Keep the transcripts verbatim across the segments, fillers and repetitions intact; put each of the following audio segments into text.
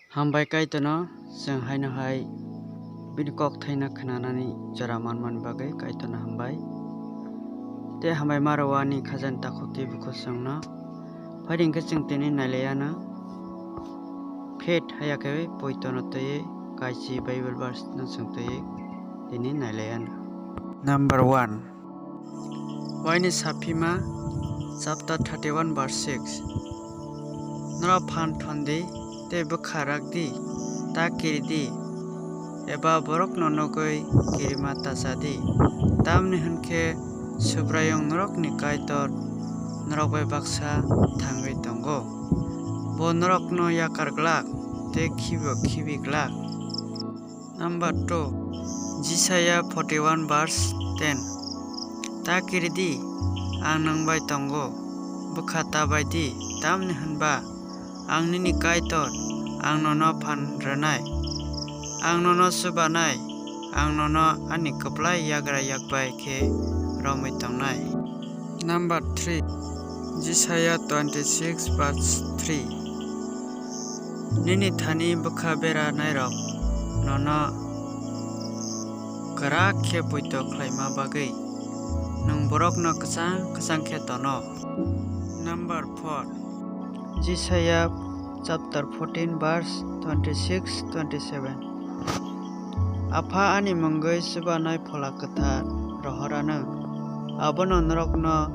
Hambai Kaitorno, chwng haino hai bini kok thaino khnanani jora manmani bagwi Kaitorno hambai. Tei hambai ma rw ani khajani takhuk tei bukhuk chwngno. Phai di hwnkhe chwng tini nailai anw. Faith haya khe poitono twiwi kaisi Bible verse no chwng twiwi tini nailai anw. Number one. Waini Saphima chapter thirty-one verse six. Norok phan thon di tei bwkha rak di, ta kiri di, eba borokno nugwi kirima ta cha di. Tamni hwn khe Subraiyung norokni Kaitor norok bai baksa thangwi tongo. Bo norokno yakar glak tei khibibo khibi glak. Number two, Jisaiya forty-one verse ten. Ta kiri di, ang nwng bai tongo, bwkha ta bai di, tamni hwn ba ang nini Kaitor, ang nono phan rwnai, ang nono chubanai, ang nono ani kwplai yagra yak bai khe romwi tongnai. Number three, Jisaiya twenty-six verse three. Nini thani bwkha bera nairok nono kwrak khe poito khlaima bagwi nwng borokno kwchang kwchang khe tono. Number four, Jisaiya chapter fourteen verse twenty-six, twenty-seven. Apha ani mungwi chubanai Phola Kwthar rohor anw, abono norokno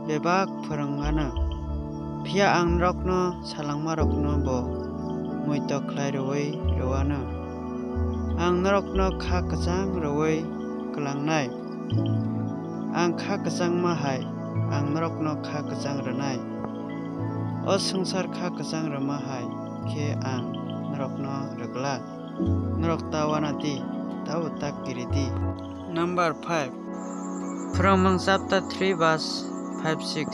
bebak phwrwng anw. Phiya ang norokno salangmarokno bo muitok khlai rwui rw anw. Ang norokno kha kwchang rwui kwlangnai. Ang kha kwchangma hai ang norokno kha kwchang rwnai. O swngchar kha kwchang rwma hai khe ang norokno rwglak. Norok ta uana di, tabo ta kiri di. Number five. Phwrwngmung chapter three verse five six.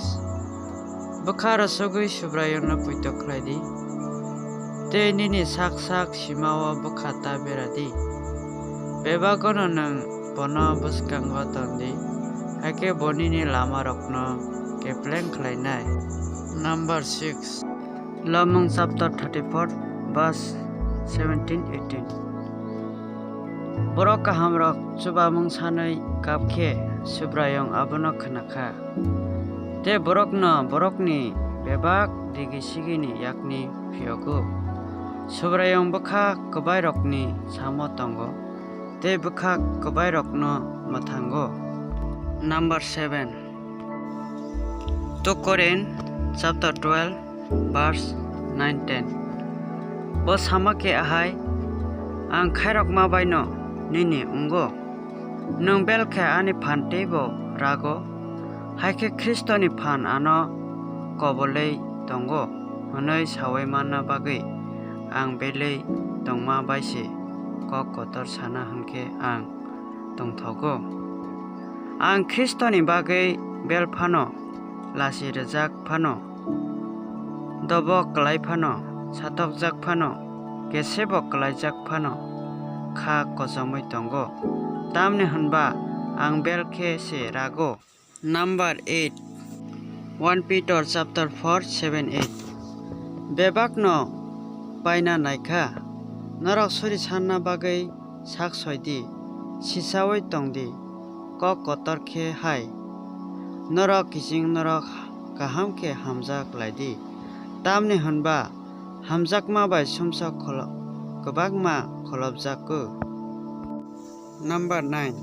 Bwkha rwsugwi Subraiyungno poito khlai di, tei nini sak sak simao bwkha ta bera di. Bebagono nwng bono bwskango ton di, hakhe bo nini lamarokno kepleng khlainai. Number six. Lomung chapter thirty-four verse seventeen, eighteen. Borok kahamrok chubamung sanwi kap khe Subraiyung abono khna kha, tei borokno borokni bebak digi sigini yakni phiyogo. Subraiyung bwkha kwbairokni samo tongo, tei bwkha kwbairokno mwthango. Number seven. Two Corinth chapter twelve verse nine, ten. Bo sama khe ahai, ang khairokma baino nini wngo, nwng bel khe ani phan teibo rago, hai khe Khristoni phan ano kobolwi tongo hwnwi saui manna bagwi ang belwi tongma bai se kok kotor sana hwn khe ang tongthogo. Ang Khristoni bagwi bel phano, lasi rwjak phano, dobok klai phano, satokjak phano, kesebo klaijak phano kha kochomwi tongo, tamni hwn ba ang bel khe se rago. Number eight, One Peter chapter four, seven, eight. Bebakno paina naikha, norok suri sanna bagwi sak soi di, sisaui tong di, kok kotor khe hai. Norok kiching norok kaham khe hamjak lai di, tamni hwn ba hamjakma bai sumsok kholo-, kwbangma kholopjago. Number nine,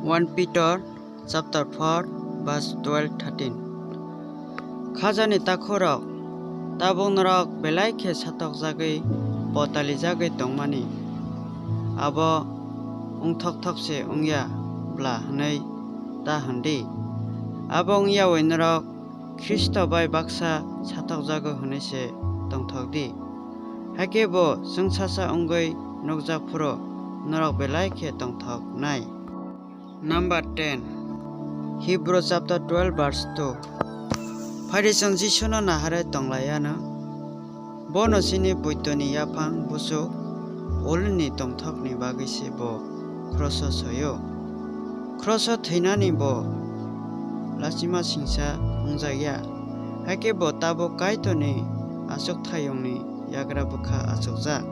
One Peter chapter four, verse twelve, thirteen. Khajani takhurok, tabuk norok belai khe satokjagwi, potalijagwi tongmani, abo wngthokthok se wngya bla hwnwi ta hwn di. Abo wngyaui norok Khristo bai baksa satokjago hwnwi se tongthok di. Hakhe bo chwngsacha wngwi nukjak phuru norok belai khe tongthoknai. Number ten, Hebrew chapter twelve verse two. Phai di chwng Jisuno naharwi tong lai anw. Bono chini poitoni yaphang buchuk ulni tongthokni bagwi se bo kroso soio. Kroso thwinani bo lachima singsa wngjakya. Hakhe bo tabuk Kaitorni achukthayungni yagra bwkha achukjak.